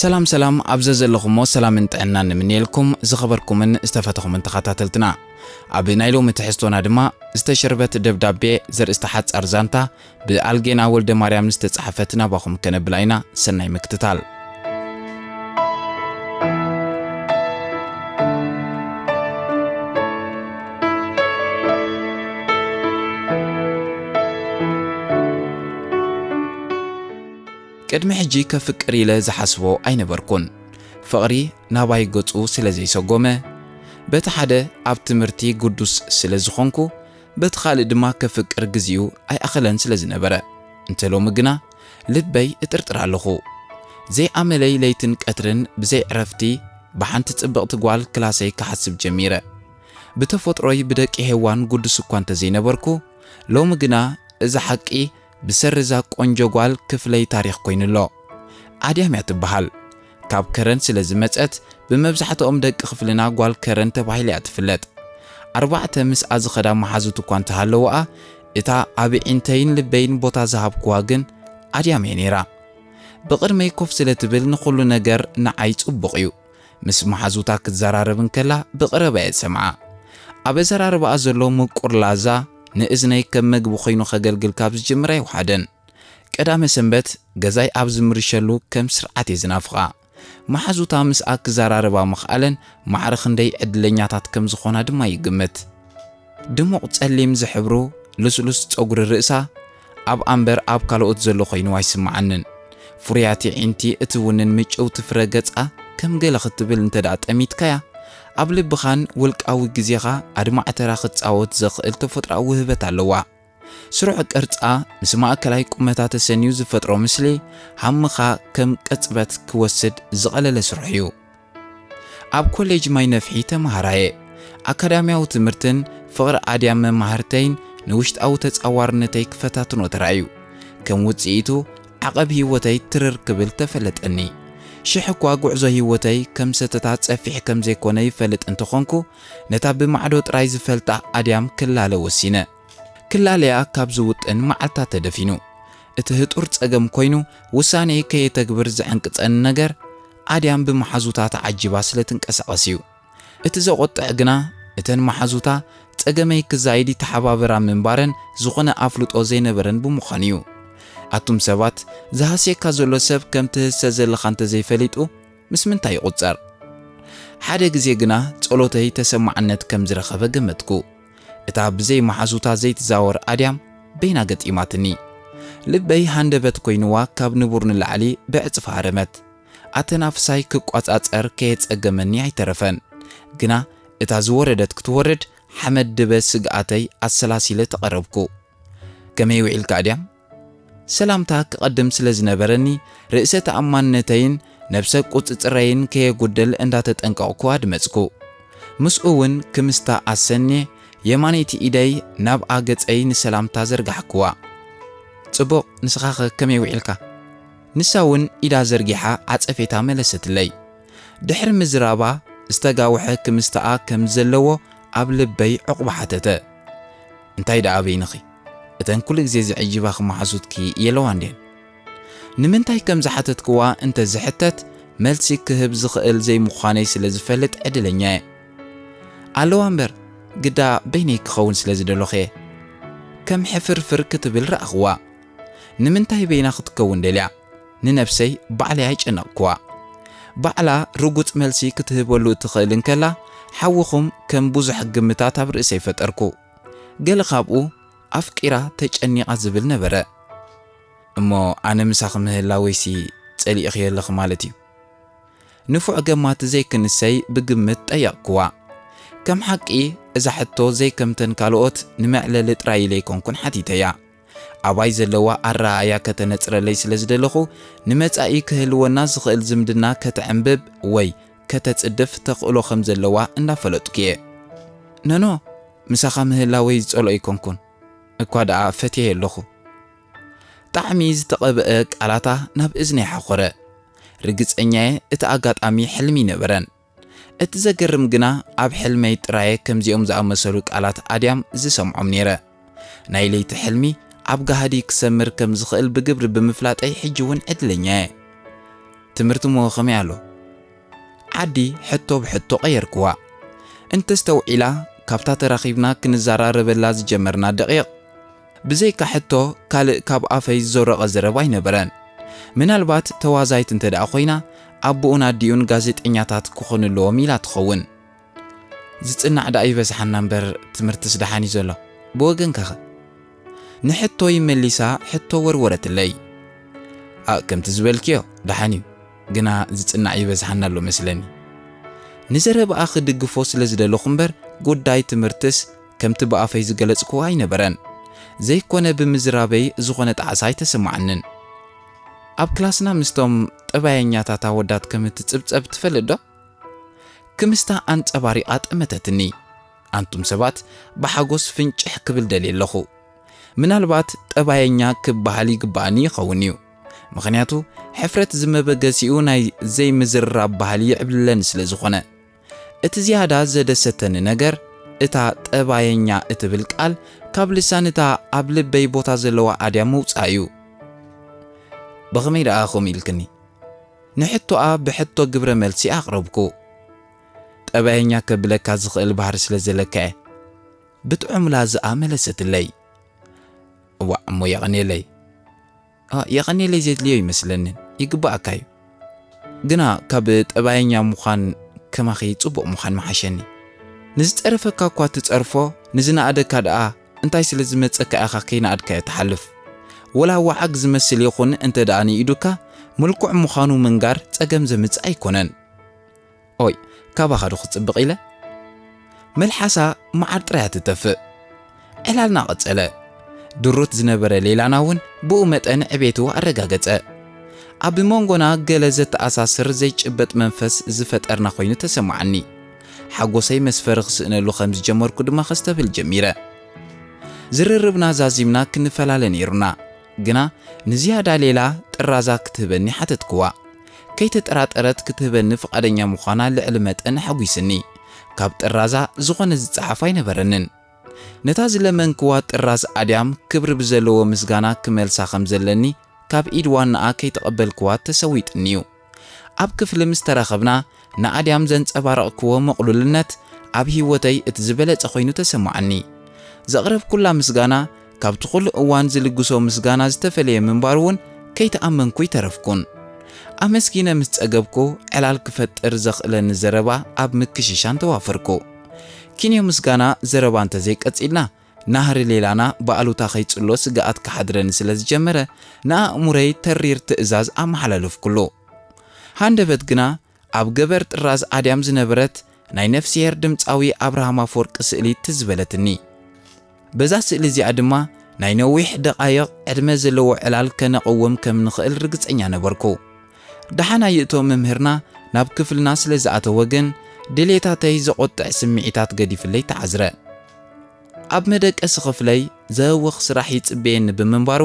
ሰላም ሰላም፣ ኣብ ዘዘለኹሞ ሰላምን ጥዕናን ንምንየልኩም ዝኸበርኩምን ዝተፈተኹምን ተኸታተልትና። ኣብ ናይ ሎሚ ትሕዝቶና ድማ ዝተሸርበት ደብዳቤ ዘርእስታ ሓጻር ዛንታ ብኣልጌና ወልደ ማርያም ዝተጻሕፈት ናባኹም ከነብላ ኢና። ሰናይ ምክትታል። ቅድሚ ሕጂ ከፍቅር ኢለ ዝሓስቦ ኣይነበርኩን። ፍቕሪ ናባይ ገጹ ስለ ዘይሰጎመ፣ በቲ ሓደ ኣብ ትምህርቲ ግዱስ ስለ ዝኾንኩ፣ በቲ ካልእ ድማ ከፍቅር ግዜኡ ኣይኣኸለን ስለ ዝነበረ፣ እንተ ሎሚ ግና ልበይ እጥርጥር ኣለኹ። ዘይኣመለይ ለይትን ቀትርን ብዘይ ዕረፍቲ ብሓንቲ ጽብቕቲ ጓል ክላሰይ ክሓስብ ጀሚረ። ብተፈጥሮይ ብደቂ ሄዋን ግዱስ እኳ እንተ ዘይነበርኩ፣ ሎሚ ግና እዚ ሓቂ ብሰሪ እዛ ቆንጆ ጓል ክፍለይ ታሪኽ ኮይኑ ኣሎ። ኣድያም እያ ትበሃል። ካብ ከረን ስለ ዝመጸት፣ ብመብዛሕትኦም ደቂ ክፍልና ጓል ከረን ተባሂላ እያ ትፍለጥ። ኣርባዕተ ምስኣ ዝኸዳ መሓዙት እኳ እንተሃለዋኣ፣ እታ ኣብ ዒንተይን ልበይን ቦታ ዝሃብኩዋ ግን ኣድያም እያ ነይራ። ብቕድመይ ኮፍ ስለ ትብል ንኹሉ ነገር ንዓይ ጽቡቕ እዩ። ምስ መሓዙታ ክትዘራረብ እንከላ ብቐረባ እየ ዝሰምዓ። ኣብ ኣዘራርባኣ ዘሎ ምቁር ላዛ ንእዝነይ ከም መግቢ ኮይኑ ከገልግል ካብ ዝጅምር ኣይወሓደን። ቀዳመ ሰንበት ገዛይ ኣብ ዝምርሸሉ ከም ስርዓት እየ ዝናፍቓ። መሓዙታ ምስኣ ክዘራረባ ምኽኣለን ማዕረ ክንደይ ዕድለኛታት ከም ዝኾና ድማ ይግምት። ድሙቕ ጸሊም ዝሕብሩ ልስሉስ ጸጉሪ ርእሳ፣ ኣብ ኣምበር ኣብ ካልኦት ዘሎ ኮይኑ ኣይስምዓንን። ፍሩያት ኣዒንቲ፣ እቲ ውንን ምጭውቲ ፍረ ገጻ ከም ገለ ክትብል እንተ ደኣ ጠሚትካያ፣ ኣብ ልብኻን ውልቃዊ ግዜኻ ኣድማዕ ተራ ክትጻወት ዘኽእል ተፈጥሮኣዊ ውህበት ኣለዋ። ስሩዕ ቅርጻ ምስ ማእከላይ ቁመታ ተሰንዩ ዝፈጥሮ ምስሊ፣ ሃምኻ ከም ቅጽበት ክወስድ ዝቐለለ ስራሕ እዩ። ኣብ ኮሌጅ ማይ ነፍሒ ተመሃራየ። ኣካዳሚያዊ ትምህርትን ፍቕሪ ኣድያም መማህርተይን ንውሽጣዊ ተጻዋርነተይ ክፈታትኖ ተራእዩ። ከም ውጽኢቱ፣ ዓቐብ ህይወተይ ትርር ክብል ተፈለጠኒ። ሽሕ እኳ ጉዕዞ ህይወተይ ከም ሰተታ ጸፊሕ ከም ዘይኮነ ይፈልጥ እንተኾንኩ፣ ነታ ብማዕዶ ጥራይ ዝፈልጣ ኣድያም ክላለ ወሲነ። ክላለያ ካብ ዝውጥን መዓልታት ተደፊኑ። እቲ ህጡር ጸገም ኮይኑ፣ ውሳኔ ከየተግብር ዝዕንቅጸኒ ነገር፣ ኣድያም ብመሓዙታ ተዓጂባ ስለ ትንቀሳቐስ እዩ። እቲ ዘቖጥዕ ግና፣ እተን መሓዙታ ጸገመይ ክዛይድ ይተሓባበራ ምንባረን ዝኾነ ኣፍልጦ ዘይነበረን ብምዃኑ እዩ። ኣቱም ሰባት፣ ዝሃስየካ ዘሎ ሰብ ከም ትህሰ ዘለኻ እንተ ዘይፈሊጡ፣ ምስ ምንታይ ይቑጸር? ሓደ ግዜ ግና ጸሎተይ ተሰማዕነት ከም ዝረኸበ ገመትኩ። እታ ብዘይ መሓዙታ ዘይትዛወር ኣድያም በይና ገጢማትኒ። ልበይ ሃንደበት ኮይንዋ ካብ ንቡር ንላዕሊ ብዕጽፊ ሃረመት። ኣተናፍሳይ ክቋጻጸር ከየጸገመኒ ኣይተረፈን። ግና እታ ዝወረደት ክትወርድ ሓመድ ድበ ስግኣተይ ኣሰላሲለ ተቐረብኩ። ከመይ ውዒልካ ኣድያም? ሰላምታ ክቐድም ስለ ዝነበረኒ፣ ርእሰ ተኣማንነተይን ነብሰ ቁጽጽረይን ከየጉድል እንዳተጠንቀቕኩ ኣድመጽኩ። ምስኡ እውን ክምስታ ኣሰንየ፣ የማነይቲ ኢደይ ናብኣ ገጸይ ንሰላምታ ዘርጋሕክዋ። ጽቡቕ፣ ንስኻኸ ከመይ ውዒልካ? ንሳ እውን ኢዳ ዘርጊሓ ዓጸፌታ መለሰትለይ። ድሕሪ ምዝራባ፣ ዝተጋውሐ ክምስትኣ ከም ዘለዎ ኣብ ልበይ ዕቑባ ሓተተ። እንታይ ደኣ በይንኺ? እተን ኩሉ ግዜ ዝዕጅባኺ መሓዙትኪ የለዋ እንድየን? ንምንታይ ከም ዝሓተትክዋ እንተ ዝሕተት፣ መልሲ ክህብ ዝኽእል ዘይምዃነይ ስለ ዝፈልጥ ዕድለኛ እየ። ኣለዋ እምበር፣ ግዳ በይነይ ክኸውን ስለ ዝደለኹ እየ። ከም ሕፍርፍር ክትብል ረኣኽዋ። ንምንታይ በይና ክትከውን ደልያ? ንነብሰይ ባዕለይ ኣይጨነቕክዋ። ባዕላ ርጉጽ መልሲ ክትህበሉ እትኽእል እንከላ፣ ሓውኹም ከም ብዙሕ ግምታት ኣብ ርእሰይ ፈጠርኩ። ገለ ካብኡ፣ ኣፍቂራ ተጨኒቓ ዝብል ነበረ። እሞ ኣነ ምሳኺ ምህላወይሲ ጸሊእኽዮ ኣለኺ ማለት እዩ? ንፉዕ ገማቲ ዘይክንሰይ ብግምት ጠየቕክዋ። ከም ሓቂ፣ እዛ ሕቶ ዘይከምተን ካልኦት ንመዕለሊ ጥራይ ኢለ ኣይኮንኩን ሓቲተያ። ኣባይ ዘለዋ ኣረኣእያ ከተነጽረለይ ስለ ዝደለኹ፣ ንመጻኢ ክህልወና ዝኽእል ዝምድና ከተዕንብብ ወይ ከተጽድፍ ተኽእሎ ከም ዘለዋ እንዳፈለጥኩ እየ። ኖኖ፣ ምሳኻ ምህላወይ ዝጸልኦ ኣይኮንኩን። እኳ ደኣ ፈትየዮ ኣለኹ። ጣዕሚ ዝተቐብአ ቃላታ ናብ እዝነይ ሓኾረ። ርግጸኛ'የ እቲ ኣጋጣሚ ሕልሚ ኣይነበረን። እቲ ዘገርም ግና ኣብ ሕልመይ ጥራየ ከምዚኦም ዝኣመሰሉ ቃላት ኣድያም ዝሰምዖም ነይረ። ናይ ለይቲ ሕልሚ ኣብ ጋህዲ ክሰምር ከም ዝኽእል ብግብሪ ብምፍላጠይ ሕጂ እውን ዕድለኛ'የ። ትምህርቲሞ ከመይ ኣሎ? ዓዲ ሕቶ ብሕቶ ቀየርክዋ። እንተስተውዒላ፣ ካብታ ተራኺብና ክንዘራረበላ ዝጀመርና ደቂቕ፣ ብዘይካ ሕቶ ካልእ ካብ ኣፈይ ዝዞረቐ ዘረባ ኣይነበረን። ምናልባት ተዋዛይት እንተ ደኣ ኮይና፣ ኣቦኡን ኣዲኡን ጋዜጠኛታት ክኾኑ ኣለዎም ኢላ ትኸውን። ዝጽናዕ ደኣ ይበዝሓና እምበር፣ ትምህርትስ ደሓን እዩ ዘሎ። ብወገንካኸ? ንሕቶይ መሊሳ ሕቶ ወርወረትለይ። ኣእ፣ ከምቲ ዝበልክዮ ደሓን እዩ፣ ግና ዝጽናዕ ይበዝሓና ኣሎ መስለኒ። ንዘረባኣ ክድግፎ ስለ ዝደለኹ እምበር፣ ጉዳይ ትምህርትስ ከምቲ ብኣፈይ ዝገለጽክዎ ኣይነበረን። ዘይኮነ ብምዝራበይ ዝኾነ ጣዕሳ ኣይተሰማዓንን። ኣብ ክላስና ምስቶም ጠባየኛታት ኣወዳት ከም እትጽብጸብ ትፈልጥ ዶ? ክምስታ ኣንጸባሪቓ ጠመተትኒ። ኣንቱም ሰባት፣ ብሓጎስ ፍንጭሕ ክብል ደልየ ኣለኹ። ምናልባት ጠባየኛ ክበሃል ይግባኣኒ ይኸውን እዩ። ምኽንያቱ፣ ሕፍረት ዝመበገሲኡ ናይ ዘይምዝርራብ ባህሊ ይዕብልለኒ ስለ ዝኾነ። እቲ ዝያዳ ዘደሰተኒ ነገር፣ እታ ጠባየኛ እትብል ቃል ካብ ልሳን እታ ኣብ ልበይ ቦታ ዘለዋ ኣድያም ምውጻእ እዩ። ብኸመይ ደኣ ከምኡ ኢልክኒ? ንሕቶኣ ብሕቶ ግብረ መልሲ ኣቕረብኩ። ጠባየኛ ከብለካ ዝኽእል ባህሪ ስለ ዘለካ እየ። ብጥዑም ላዝኣ መለሰትለይ። እዋእ እሞ የቐንየለይ። ኣ፣ የቐንየለይ ዘድልዮ ይመስለንን። ይግባኣካ እዩ። ግና ካብ ጠባየኛ ምዃን ከማኺ ጽቡቕ ምዃን ምሓሸኒ። ንዝጸረፈካ እኳ ትጸርፎ፣ ንዝነኣደካ ደኣ እንታይ ስለ ዝመጸካ ኢኻ ከይነኣድካዮ ትሓልፍ? ወላ ወዓግ ዝመስል ይኹን እንተ ደኣ ንኢዱካ፣ ምልኩዕ ምዃኑ ምንጋር ጸገም ዘምጽእ ኣይኮነን። ኦይ፣ ካባኻ ዶ ክጽብቕ ኢለ? መልሓሳ መዓር ጥራይ እያ ትተፍእ። ዕላልና ቀጸለ። ድሩት ዝነበረ ሌላና እውን ብኡ መጠን ዕቤቱ ኣረጋገጸ። ኣብ መንጎና ገለ ዘተኣሳስር ዘይጭበጥ መንፈስ ዝፈጠርና ኮይኑ ተሰማዓኒ። ሓጎሰይ መስፈሪ ክስእነሉ ከም ዝጀመርኩ ድማ ከስተብል ጀሚረ። ዝርርብና ዛዚምና ክንፈላለ ነይሩና። ግና ንዝያዳ ሌላ ጥራዛ ክትህበኒ ሓተትክዋ። ከይተጠራጠረት ክትህበኒ ፍቓደኛ ምዃና ልዕሊ መጠን ኣሐጒስኒ። ካብ ጥራዛ ዝኾነ ዝጸሓፍ ኣይነበረንን። ነታ ዝለመንክዋ ጥራዝ ኣድያም ክብሪ ብዘለዎ ምስጋና ክመልሳ ከም ዘለኒ ካብ ኢድ ዋናኣ ከይተቐበልክዋ ተሰዊጥኒ'ዩ። ኣብ ክፍሊ ምስ ተራኸብና፣ ንኣድያም ዘንጸባረቕክዎ ምቕሉልነት ኣብ ህይወተይ እቲ ዝበለጸ ኮይኑ ተሰማዓኒ። ዘቕረብኩላ ምስጋና፣ ካብቲ ኩሉ እዋን ዝልግሶ ምስጋና ዝተፈለየ ምንባሩ እውን ከይተኣመንኩ ኣይተረፍኩን። ኣመስጊነ ምስ ጸገብኩ፣ ዕላል ክፈጥር ዘኽእለኒ ዘረባ ኣብ ምክሽሻን ተዋፈርኩ። ኪንዮ ምስጋና ዘረባ እንተዘይቀጺልና፣ ናህሪ ሌላና ብኣሉታ ከይጽሎ ስግኣት ክሓድረኒ ስለ ዝጀመረ፣ ንኣእሙረይ ተሪር ትእዛዝ ኣመሓላለፍኩሉ። ሃንደበት ግና፣ ኣብ ገበር ጥራዝ ኣድያም ዝነበረት ናይ ነፍስሄር ድምጻዊ ኣብርሃም ኣፈወርቂ ስእሊ ትዝ በለትኒ። በዛ ስእሊ እዚኣ ድማ፣ ናይ ነዊሕ ደቓይቕ ዕድመ ዘለዎ ዕላል ከነቕውም ከም ንኽእል ርግጸኛ ነበርኩ። ደሓን ኣይእቶ መምህርና ናብ ክፍልና ስለ ዝኣተወ ግን፣ ድሌታተይ ዘቖጥዕ ስምዒታት ገዲፍለይ ተዓዝረ። ኣብ መደቀሲ ክፍለይ ዘህውኽ ስራሕ ይጽበየኒ ብምንባሩ፣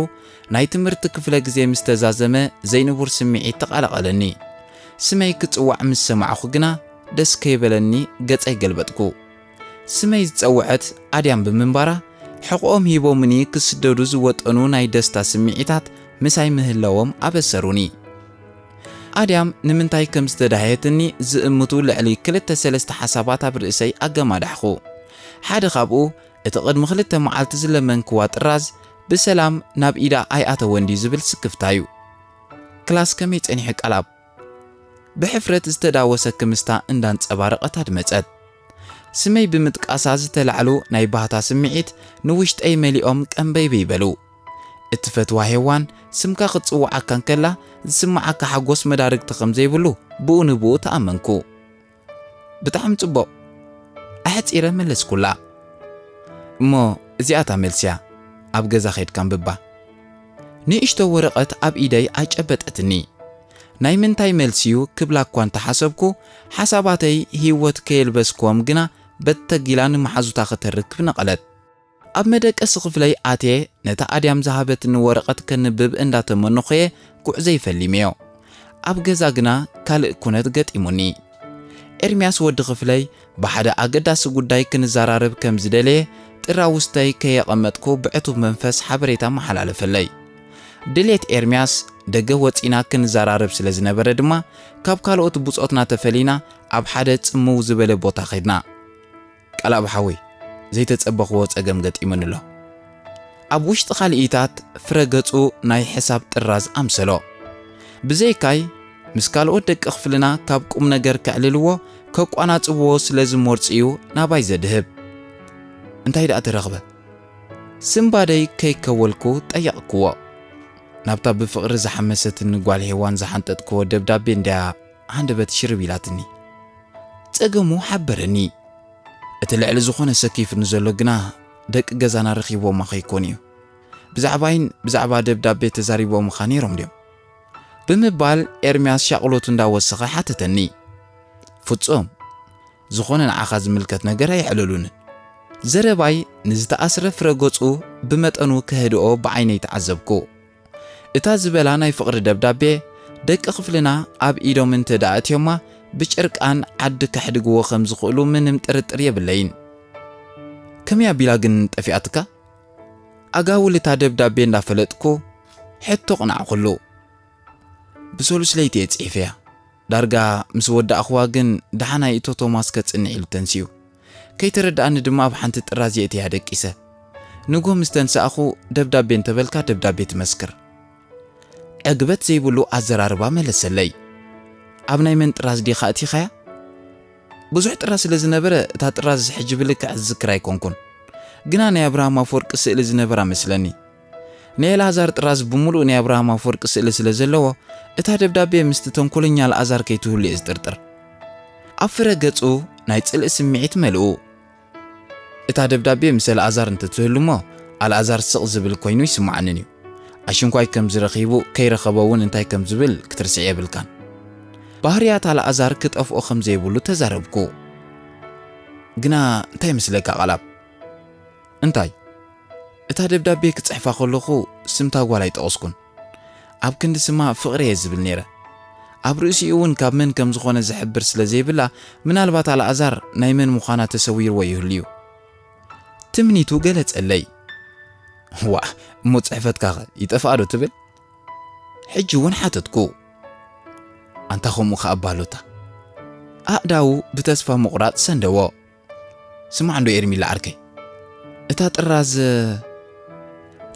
ናይ ትምህርቲ ክፍለ ግዜ ምስ ተዛዘመ ዘይንቡር ስምዒት ተቓላቐለኒ። ስመይ ክጽዋዕ ምስ ሰማዕኹ ግና ደስ ከይበለኒ ገጸይ ገልበጥኩ። ስመይ ዝጸውዐት ኣድያም ብምንባራ፣ ሕቖኦም ሂቦምኒ ክስደዱ ዝወጠኑ ናይ ደስታ ስምዒታት ምሳይ ምህላዎም ኣበሰሩኒ። ኣድያም ንምንታይ ከም ዝተዳህየትኒ ዝእምቱ ልዕሊ ክልተ ሰለስተ ሓሳባት ኣብ ርእሰይ ኣገማዳሕኹ። ሓደ ካብኡ፣ እቲ ቅድሚ ክልተ መዓልቲ ዝለመንክዋ ጥራዝ ብሰላም ናብ ኢዳ ኣይኣተወን ድዩ ዝብል ስክፍታ'ዩ። ክላስ ከመይ ጸኒሑ ቃላብ? ብሕፍረት ዝተዳወሰ ክምስታ እንዳንጸባረቐት ኣድመጸት። ስመይ ብምጥቃሳ ዝተላዕሉ ናይ ባህታ ስምዒት ንውሽጠይ መሊኦም ቀንበይበይ በሉ። እትፈትዋ ሄዋን ስምካ ክትጽውዓካ እንከላ ዝስምዓካ ሓጎስ መዳርግቲ ከም ዘይብሉ ብኡ ንብኡ ተኣመንኩ። ብጣዕሚ ጽቡቕ፣ ኣሕጺረ መለስኩላ። እሞ እዚኣ እታ መልሲያ፣ ኣብ ገዛ ኸይድካ ኣንብባ። ንእሽቶ ወረቐት ኣብ ኢደይ ኣጨበጠትኒ። ናይ ምንታይ መልሲ'ዩ ክብላ እኳ እንተሓሰብኩ፣ ሓሳባተይ ህይወት ከየልበስክዎም ግና በተጊላ ንመሓዙታ ከተርክብ ነቐለት። ኣብ መደቀሲ ክፍለይ ኣትየ ነታ ኣድያም ዝሃበትኒ ወረቐት ከንብብ እንዳተመነኹ'የ ጉዕዞይ ፈሊመዮ። ኣብ ገዛ ግና ካልእ ኩነት ገጢሙኒ። ኤርምያስ ወዲ ክፍለይ ብሓደ ኣገዳሲ ጉዳይ ክንዘራረብ ከም ዝደለየ ጥራውዝተይ ከየቐመጥኩ ብዕቱብ መንፈስ ሓበሬታ ኣመሓላለፈለይ። ድሌት ኤርምያስ ደገ ወጺና ክንዘራረብ ስለ ዝነበረ ድማ፣ ካብ ካልኦት ብጾትና ተፈሊና ኣብ ሓደ ጽምው ዝበለ ቦታ ኸድና። ቃልኣብ ሓወይ፣ ዘይተጸበኽዎ ጸገም ገጢሙኒ ኣሎ። ኣብ ውሽጢ ካልኢታት ፍረ ገጹ ናይ ሕሳብ ጥራዝ ኣምሰሎ። ብዘይካይ፣ ምስ ካልኦት ደቂ ክፍልና ካብ ቁም ነገር ከዕልልዎ፣ ከቋናጽብዎ ስለ ዝመርጽ እዩ ናባይ ዘድህብ። እንታይ ደኣ ተረኽበ? ስምባደይ ከይከወልኩ ጠየቕክዎ። ናብታ ብፍቕሪ ዝሓመሰትኒ ጓል ሄዋን ዝሓንጠጥክዎ ደብዳቤ እንድያ ሃንደበት ሽርብ ኢላትኒ። ጸገሙ ሓበረኒ። እቲ ልዕሊ ዝኾነ ሰኪፉ ንዘሎ ግና ደቂ ገዛና ረኺቦማ ከይኮን እዩ። ብዛዕባይን ብዛዕባ ደብዳቤ ተዛሪቦምኻ ነይሮም ድዮም? ብምባል ኤርምያስ ሻቕሎቱ እንዳወሰኸ ሓተተኒ። ፍጹም፣ ዝኾነ ንዓኻ ዝምልከት ነገር ኣየዕለሉንን። ዘረባይ ንዝተኣስረ ፍረ ገጹ ብመጠኑ ከህድኦ ብዓይነይ ተዓዘብኩ። እታ ዝበላ ናይ ፍቕሪ ደብዳቤ ደቂ ክፍልና ኣብ ኢዶም እንተ ደኣ ኣእትዮማ ብጨርቃን ዓዲ ከሕድግዎ ከም ዝኽእሉ ምንም ጥርጥር የብለይን። ከመይ ኣቢላ ግን ጠፊኣትካ? ኣጋውል እታ ደብዳቤ እንዳፈለጥኩ ሕቶ ቅናዕኩሉ። ብሰሉስ ለይቲ እየ ጽሒፈያ። ዳርጋ ምስ ወዳእኽዋ ግን ደሓናይ እቶ ቶማስ ከጽንዕ ኢሉ ተንሲኡ። ከይተረድኣኒ ድማ ኣብ ሓንቲ ጥራዝ የእትያ ደቂሰ። ንግሆ ምስ ተንሳእኹ ደብዳቤ እንተበልካ ደብዳቤ ትመስክር። ዕግበት ዘይብሉ ኣዘራርባ መለሰለይ። ኣብ ናይ መን ጥራዝ ዲኻ እቲኻያ? ብዙሕ ጥራዝ ስለ ዝነበረ እታ ጥራዝ ሕጂ ብልክዕ ዝዝክር ኣይኮንኩን። ግና ናይ ኣብርሃም ኣፈወርቂ ስእሊ ዝነበራ መስለኒ። ናይ ኣልኣዛር ጥራዝ ብምሉእ ናይ ኣብርሃም ኣፈወርቂ ስእሊ ስለ ዘለዎ፣ እታ ደብዳቤ ምስቲ ተንኮለኛ ኣልኣዛር ከይትህሉ እየ ዝጥርጥር። ኣብ ፍረ ገጹ ናይ ጽልኢ ስምዒት መልኡ። እታ ደብዳቤ ምስ ኣልኣዛር እንተትህሉ እሞ፣ ኣልኣዛር ስቕ ዝብል ኮይኑ ይስምዓንን እዩ። ኣሽንኳይ ከም ዝረኺቡ፣ ከይረኸበ እውን እንታይ ከም ዝብል ክትርስዕ የብልካን። ባህርያት ኣልኣዛር ክጠፍኦ ከም ዘይብሉ ተዛረብኩ። ግና እንታይ ይመስለካ ቃልኣብ? እንታይ? እታ ደብዳቤ ክጽሕፋ ከለኹ ስምታ ጓል ኣይጠቐስኩን። ኣብ ክንዲ ስማ ፍቕሪ እየ ዝብል ነይረ። ኣብ ርእሲኡ እውን ካብ መን ከም ዝኾነ ዝሕብር ስለ ዘይብላ፣ ምናልባት ኣልኣዛር ናይ መን ምዃና ተሰዊርዎ ይህሉ እዩ። ትምኒቱ ገለጸለይ። ዋእ፣ እሞ ጽሕፈትካኸ ይጠፍኣ ዶ ትብል? ሕጂ እውን ሓተትኩ። ኣንታ ከምኡ ከኣ ባሉታ። ኣእዳዉ ብተስፋ ምቑራጽ ሰንደዎ። ስማዕ እንዶ ኤርሚላ ዓርከይ፣ እታ ጥራዝ፣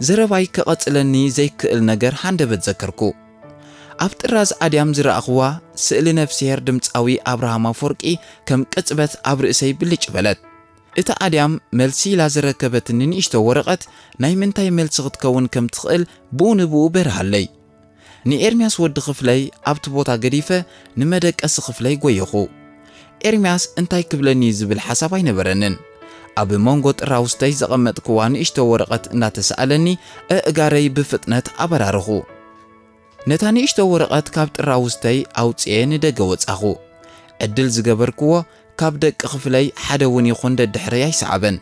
ዘረባይ ከቐጽለኒ ዘይክእል ነገር ሃንደበት ዘከርኩ። ኣብ ጥራዝ ኣድያም ዝረኣኽዋ ስእሊ ነፍስሄር ድምጻዊ ኣብርሃም ኣፈወርቂ ከም ቅጽበት ኣብ ርእሰይ ብልጭ በለት። እታ ኣድያም መልሲ ኢላ ዝረከበትኒ ንእሽቶ ወረቐት ናይ ምንታይ መልሲ ክትከውን ከም ትኽእል ብኡ ንብኡ በርሃለይ። ንኤርምያስ ወዲ ክፍለይ ኣብቲ ቦታ ገዲፈ ንመደቀሲ ክፍለይ ጎየኹ። ኤርምያስ እንታይ ክብለኒ እዩ ዝብል ሓሳብ ኣይነበረንን። ኣብ መንጎ ጥራውስተይ ዘቐመጥክዋ ንእሽቶ ወረቐት እናተሰኣለኒ፣ ኣእጋረይ ብፍጥነት ኣበራረኹ። ነታ ንእሽቶ ወረቐት ካብ ጥራውስተይ ኣውጽኤ ንደገ ወጻኹ። ዕድል ዝገበርክዎ፣ ካብ ደቂ ክፍለይ ሓደ እውን ይኹን ደድሕረይ ኣይሰዓበን።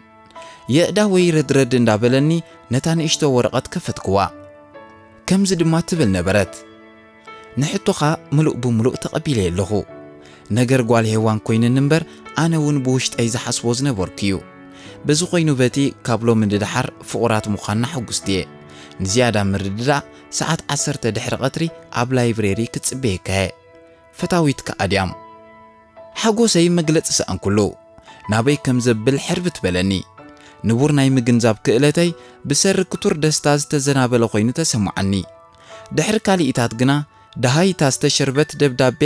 የእዳወይ ረድረድ እንዳበለኒ ነታ ንእሽቶ ወረቐት ከፈትክዋ። ከምዚ ድማ ትብል ነበረት። ንሕቶኻ ምሉእ ብምሉእ ተቐቢለየ ኣለኹ። ነገር ጓል ሄዋን ኮይንኒ እምበር፣ ኣነ እውን ብውሽጠይ ዝሓስቦ ዝነበርኩ እዩ። በዚ ኮይኑ በቲ ካብ ሎሚ ንደሓር ፍቑራት ምዃንና ሕጉስቲ እየ። ንዝያዳ ምርድዳእ ሰዓት ዓሰርተ ድሕሪ ቀትሪ ኣብ ላይብሬሪ ክጽበየካ እየ። ፈታዊትካ ኣድያም። ሓጎሰይ መግለጺ ሰኣንኩሉ። ናበይ ከም ዘብል ሕርብት በለኒ። ንቡር ናይ ምግንዛብ ክእለተይ ብሰሪ ክቱር ደስታ ዝተዘናበለ ኮይኑ ተሰማዓኒ። ድሕሪ ካልኢታት ግና፣ ደሃይታ ዝተሸርበት ደብዳቤ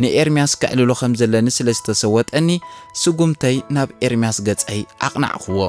ንኤርምያስ ከዕልሎ ከም ዘለኒ ስለ ዝተሰወጠኒ፣ ስጉምተይ ናብ ኤርምያስ ገጸይ ኣቕናዕክዎ።